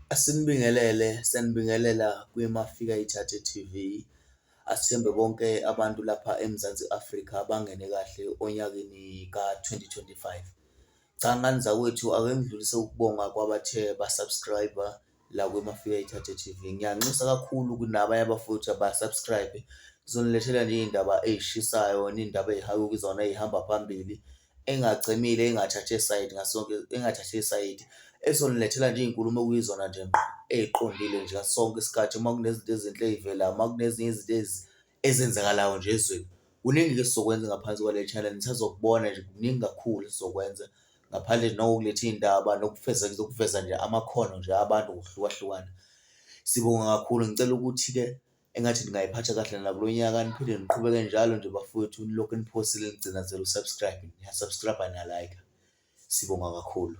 Asinibingelele, siyanibingelela kwiMafika Ithathe TV. Asithembe bonke abantu lapha eMzansi Afrika bangene kahle onyakeni ka-twenty twenty-five. Cha, ngane zakwethu ake ngidlulise ukubonga kwabathe ba-subscribe-a la kwiMafika Ithathe TV. Ngiyanxusa kakhulu nabanye abafowethu aba-subscribe-e. Ngizonilethela nje iy'ndaba ey'shisayo ney'ndaba okuyizona ey'hamba phambili, engachemile, engathathi sayidi ngaso sonke, engathathi sayidi. Ezonilethela nje iy'nkulumo okuyizona nje ngqo, ey'qondile nje ngaso sonke isikhathi. Uma kunezinto ezinhle ey'velayo, uma kunezinye izinto ezenzakalayo nje ezweni. Kuningi-ke esizokwenza ngaphansi kwale channel, nisazokubona nje kuningi kakhulu esizokwenza ngaphandle nje nokuletha iy'ndaba nokufeza, nokuveza nje amakhono nje abantu ngokuhlukahlukana. Sibonga kakhulu, ngicela ukuthi-ke engathi ningayiphatha kahle nakulo nyaka, niphinde niqhubeke njalo nje bafowethu nilokhu niphosile nigcinazela u-subscribe, niya-subscribe-a, niya-like-a. Sibonga kakhulu.